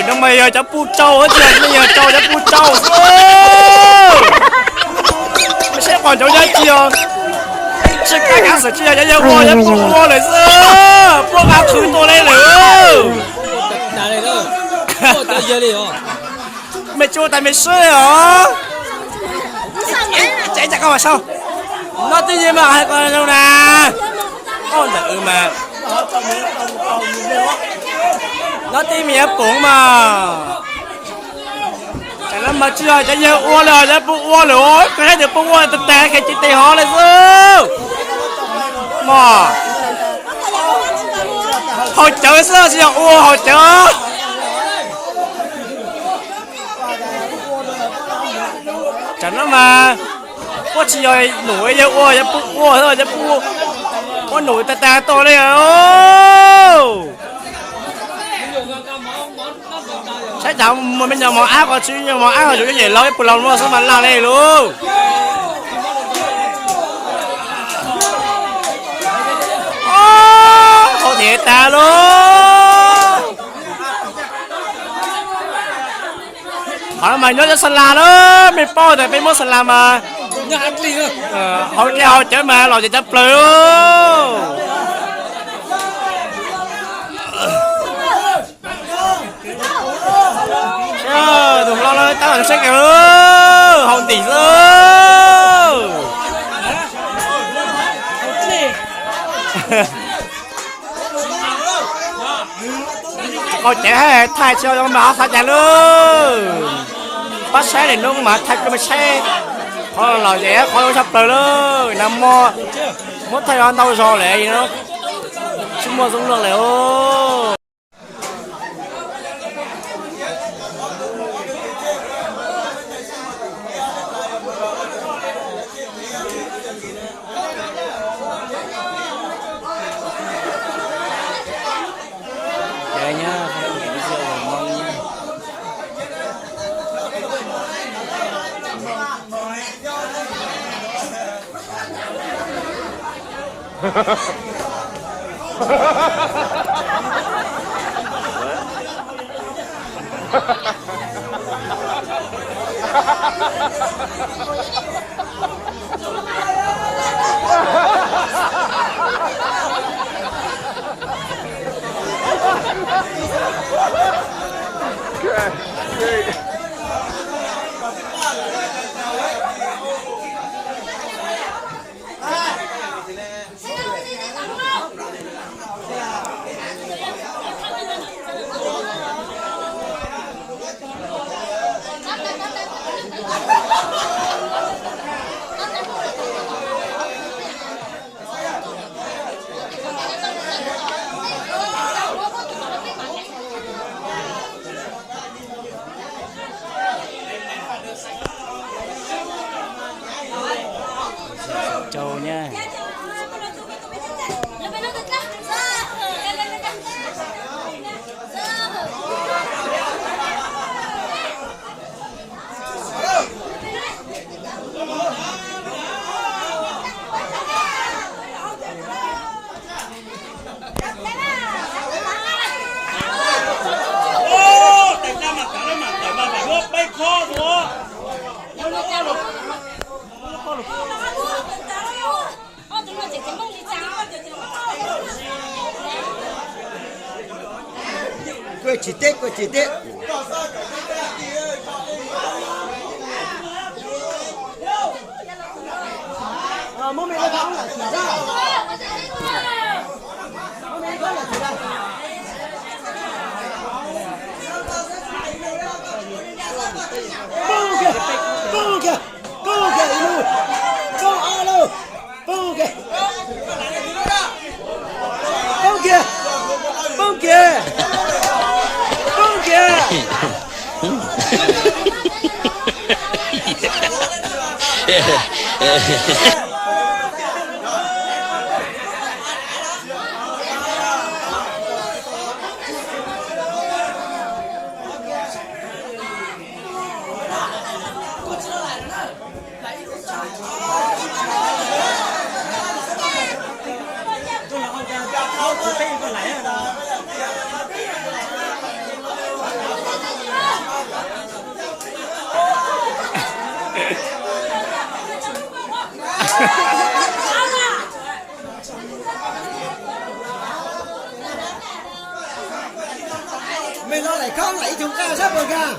No mas yog cov puj rau, tsis yog yog rau cov puj rau xwb. Saib qhov ncauj yog tsis yog, tsis kaj kav xwm tsis yog cov yawg ua, cov puj ua lawm xwb. Puab nqa qhwv tua li lawm. Me tsuj tas me sib os. Tsev cas koj mas sau. No twb yeej mas hais ko zoo na. Oj ntawm mas. No twb me nyuam poov mas. Tam no mas tsis yog cov yawg ua lawm, cov puj ua lawm, koj saib tus puj ua tag tag khe tsis tes hov lawm xwb. Mog, haus cawv xwb tsis yog ua haus cawv. Tam no mas puab tsis yog num yawg ua, yawg puj ua, yawg puj ua num tag tag tuaj li. Saib cas me nyuam mos ab ko tsis, me nyuam mos ab ko tsuas yog yawm laus ib pus laus muaj xwb mas laj li lauj. Hau thiab tag lauj. Qhov no mas nyob cov xa las na, mej paub tas peb muab xa las mas haus dej haus cawv mas los ces cov plaws. Tus hlob lawv tab tom saib kawg, haus ntim xwb. Qhov cawv hab thaij tsis zoo mas ho xav cas lauj. Pab saib lwm hnub mas thaij kuj me saib. Qhov los ces qhov zoo tshaj plaws lauj, nag hmo muab thaij ntau zog lawm, tsis muaj zoo luaj lawm os. Rau nyab. Kuj tsis teb, kuj tsis teb. Poob kiag, poob kiag, poob kiag ib lub, poob ob lub, poob kiag, poob kiag, poob kiag, poob kiag. Mej no laim khaub laim ib tug nqaj sab puas nkag?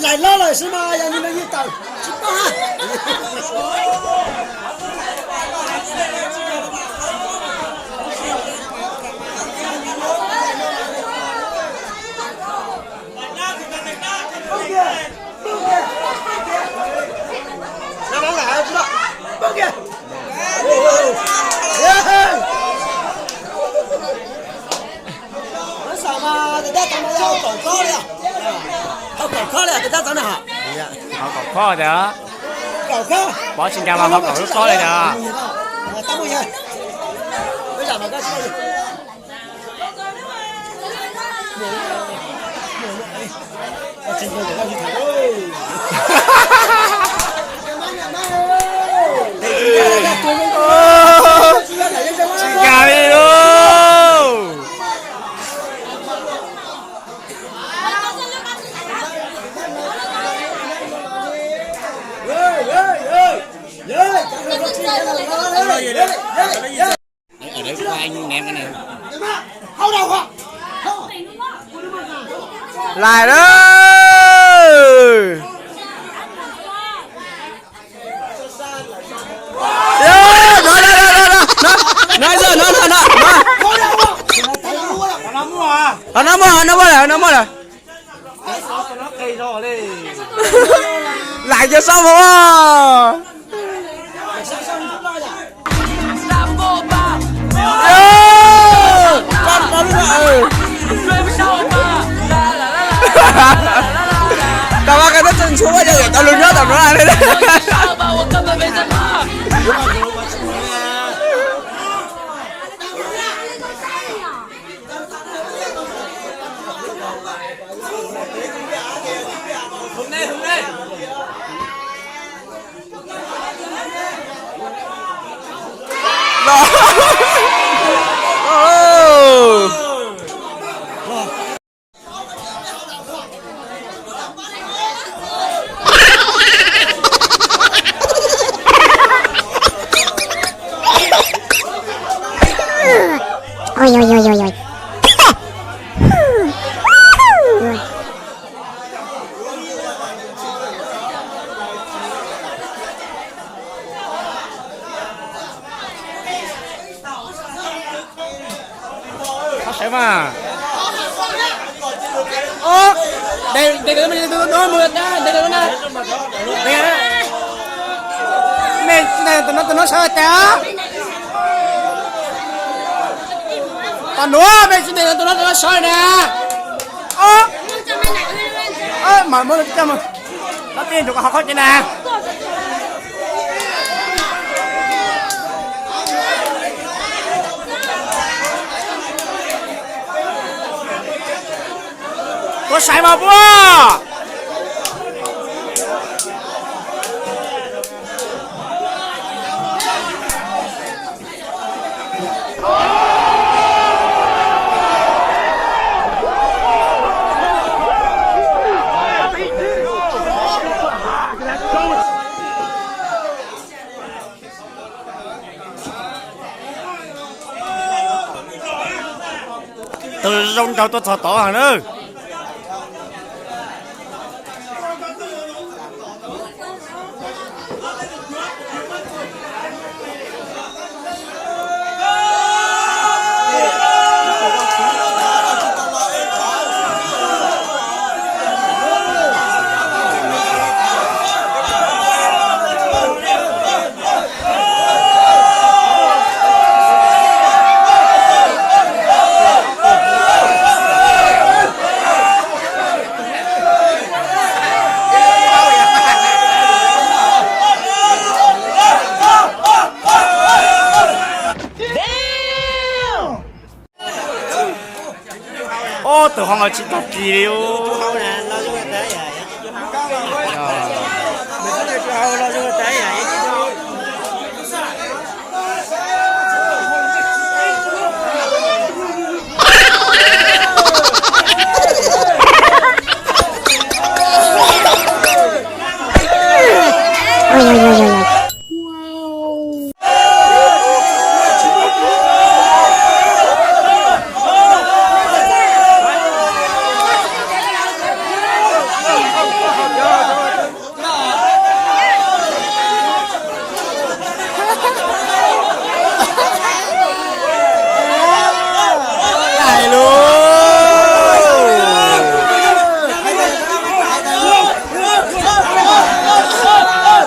Laim loj lawm xwb mas yog nws yeej tawm tsis paub. Hauv kaum khob tias, pov tsis nkag los hauv kaum lub khob li tias. Tsis nkag li lauj. Laim lawm. Ho no muaj, ho no muaj lawm, ho no muaj lawm. Laim kiag sab hauv. Tau mas, koj twb tsis ntshua ua cas tau lus nyob tom no. Oj, oj, oj, oj, oj. Sawv mas. Ub, de, de, de, de, de, de, mej tsis de tus no, tus no sawv tas. Tom nuav mej tsis de tus no, tus no sawv na. Ub, mam muab coj mus, no peb ntug hauv qhov kev na. Tuav sai mas puab. Tus zoo nraug tuaj txog tod heev na. Tus hau los tsis tau kis li. Laj li lauj.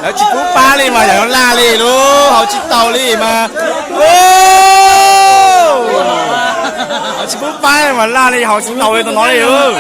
Lawv tsis pub pab li mas yog laj li lauj, haus tsis tau li mas. Lawv tsis pub pab mas laj li, haus tsis tau li tus no li lauj.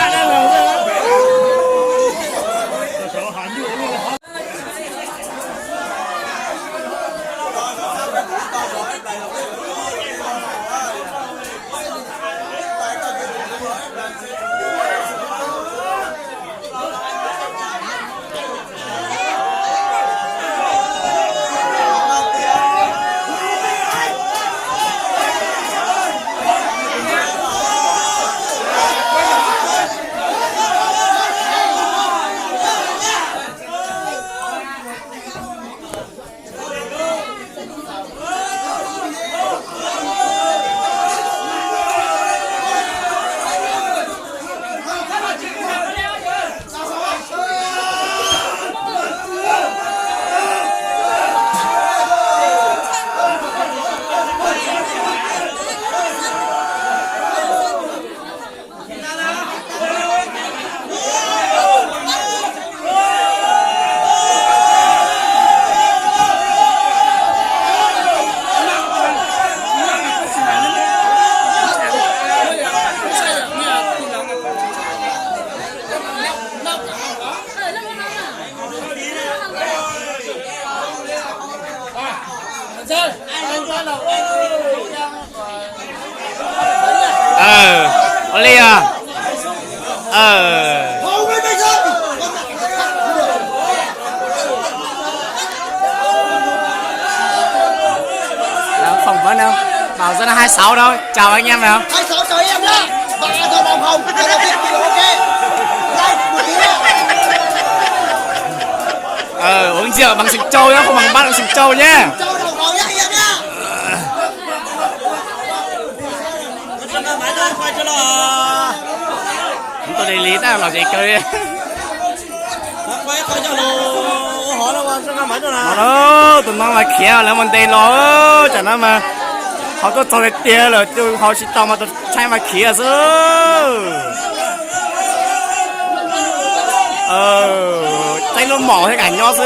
Ua li os. Phỏng vấn đâu? Bảo Dân hai sáu đâu? Chào anh em nào. Ờ, uống rượu bằng xịt trâu nhá, không bằng bát bằng xịt trâu nhá. Tus li li tab lom zem kawg li. Tus no mas khiav lawv mus ntes los, tsam no mas ho tuaj txog tiag tiag lawm, haus tsis tau mas tus tshaib mas khiav xwb. Txeeb lub mom thiab kam nyob xwb.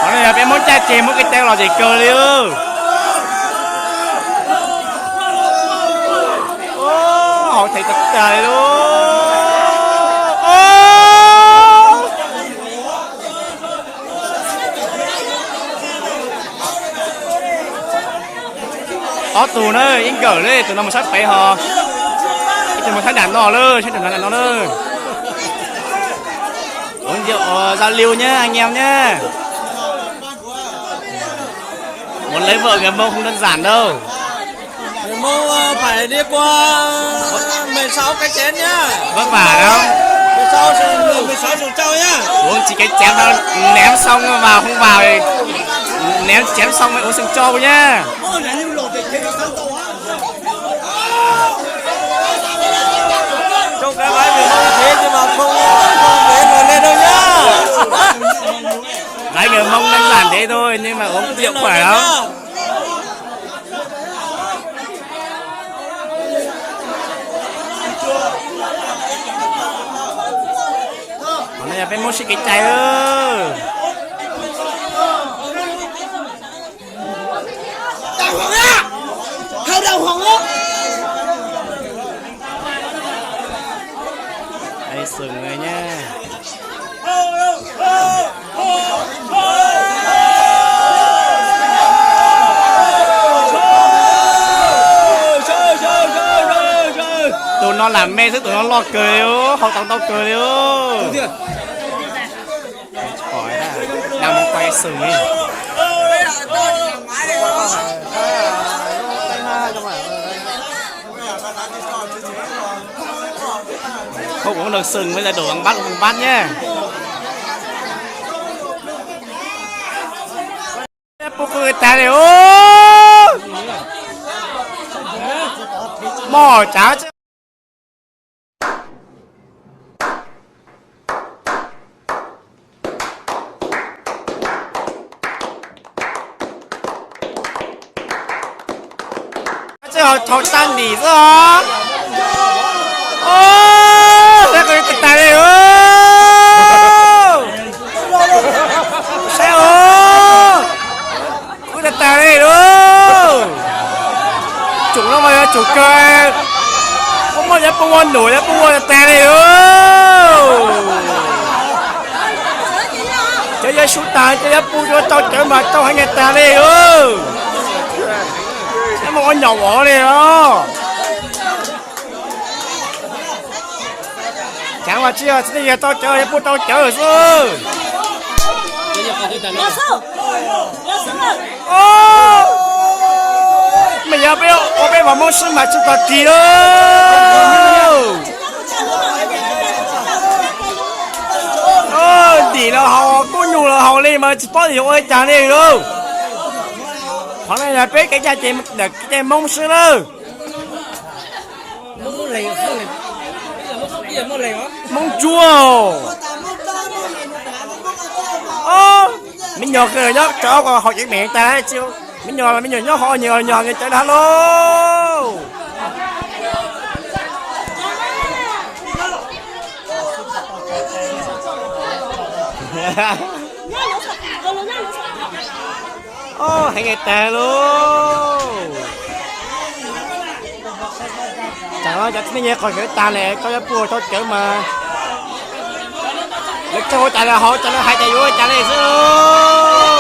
Qhov no yog peb Hmoob caj ces Hmoob kev cai lom zem kawg li. Haus thev tag tag li lauj. Ob tug na, ib nkawm li, tus no mus sab pem ho, ib tug mus sab nram no lawm, sab nram no lawm. Uống rượu giao lưu nhá anh em nhá. Muốn lấy vợ người Mông không đơn giản đâu. Người Mông, ờ, phải đi qua mười sáu cái chén nhá. Vất vả lắm. Mười sáu, mười sáu sùng châu nhá. Uống chỉ cái chén thôi, ném xong vào không vào thì ném chén xong mới uống sừng trâu nhá. Trông cái váy người Mông thế nhưng mà không, không để nổi lên đâu nhá. Váy người Mông đơn giản thế thôi nhưng mà uống rượu khỏe lắm. Qhov no yog peb Hmoob sib kev cai. Ais sừng này nha. Lam me xwb, tus no loj kawg li, haus tau ntau kawg li. Khaub ua nws xwm, nws dum npab npab nyab. Pub qw tag li os. Moj tsav. Txij ho thaum tag ntim xwb os. Saib qw tag tag li. Saib os, qw tag tag li lauj. Tsum no mas yog tsum kawg, muab muaj yav pub ua num, yav pub ua tag tag li lauj. Cov yawg sub tas cov yav pub rau tau cawv mas tau heev tag tag li lauj. Saib muaj ua nyaum vov li os. Caav mas tsis yog txij yawg tau cawv, yav pub tau cawv xwb. Mas yog peb ua peb vam Hmoob sib mas tsis tau tig lauj. Ntim los haus, kub nyuj los haus li mas tsis paub yuav ua li cas li lauj. Qhov no yog peb kev cai ces ntawm kev cai Hmoob xwb lawm. Hmoob Ntsuab, me nyuam nyob rau haus cev meem tas, me nyuam me nyuam nyob hauv, nyuam nyuam cawv dag lauj. Heev tag lauj. Tam no cov txiv neej nyiag qhov cawv tag lawm, tau yav pub tau cawv mas lawv tsis ua cas li, haus cas lawv hais tias yuav ua cas li xwb lauj.